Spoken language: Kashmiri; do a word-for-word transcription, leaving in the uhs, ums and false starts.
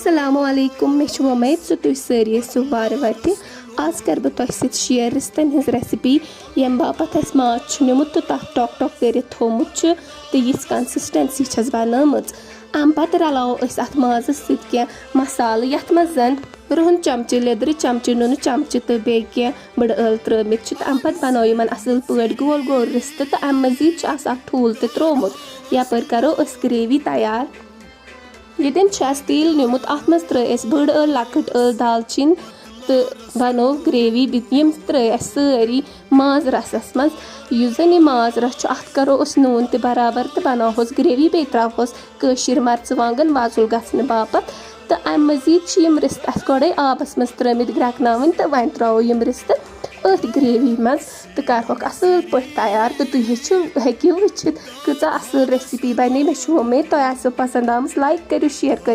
السلام علیکم، مےٚ چھِ وۄمید زِ تُہۍ سٲری ٲسِو وارٕ وَتہِ۔ آز کَرٕ بہٕ تۄہہِ سۭتۍ شِیر رِستَن ہٕنٛز ریسِپی، ییٚمہِ باپَتھ اَسہِ ماز چھُ نیوٗمُت تہٕ تَتھ ٹۄکھ ٹۄکھ کٔرِتھ تھوٚومُت چھُ تہٕ یِژھ کنسسٹنسی چھَس بَنٲومٕژ۔ اَمہِ پَتہٕ رَلاوو أسۍ اَتھ مازَس سۭتۍ کینٛہہ مصالہٕ، یَتھ منٛز زَن رُہُن چمچہٕ، لیٚدرِ چمچہٕ، نُنہٕ چمچہٕ تہٕ بیٚیہِ کینٛہہ بٕڈٕ ٲلہٕ ترٛٲومٕتۍ چھِ تہٕ اَمہِ پَتہٕ بَنٲو یِمَن اَصٕل پٲٹھۍ گول گول رِستہٕ تہٕ اَمہِ مٔزیٖد چھُ اَسہِ اَکھ ٹھوٗل تہِ ترٛوومُت۔ یَپٲرۍ کَرو أسۍ گرٛیوی تیار۔ ییٚتٮ۪ن چھُ اَسہِ تیٖل نیوٗمُت، اَتھ منٛز ترٛٲے اَسہِ بٔڑ ٲلہٕ، لۄکٕٹ ٲلہٕ، دالچیٖن تہٕ بَنوو گرٛیوی۔ یِم ترٛٲے اَسہِ سٲری ماز رَسَس منٛز۔ یُس زَن یہِ ماز رَس چھُ، اَتھ کَرو أسۍ نوٗن تہِ برابر تہٕ بَناوہوس گرٛیوی، بیٚیہِ ترٛاوہوس کٲشِر مرژٕوانٛگَن وۄزُل گژھنہٕ باپَتھ۔ تہٕ اَمہِ مٔزیٖد چھِ یِم رِستہٕ اَسہِ گۄڈَے آبَس منٛز ترٛٲومٕتۍ گرٛٮ۪کناوٕنۍ تہٕ وۄنۍ ترٛاوو یِم رِستہٕ أتھۍ گرٛیوی منٛز تہٕ کَرہوکھ اَصٕل پٲٹھۍ تیار۔ تہٕ تُہۍ ہیٚچھِو، ہیٚکِو وٕچھِتھ کۭژاہ اَصٕل ریسِپی بَنے۔ مےٚ چھِ وۄمید تۄہہِ آسیو پَسنٛد آمٕژ۔ لایک کٔرِو، شِیر کٔرِو۔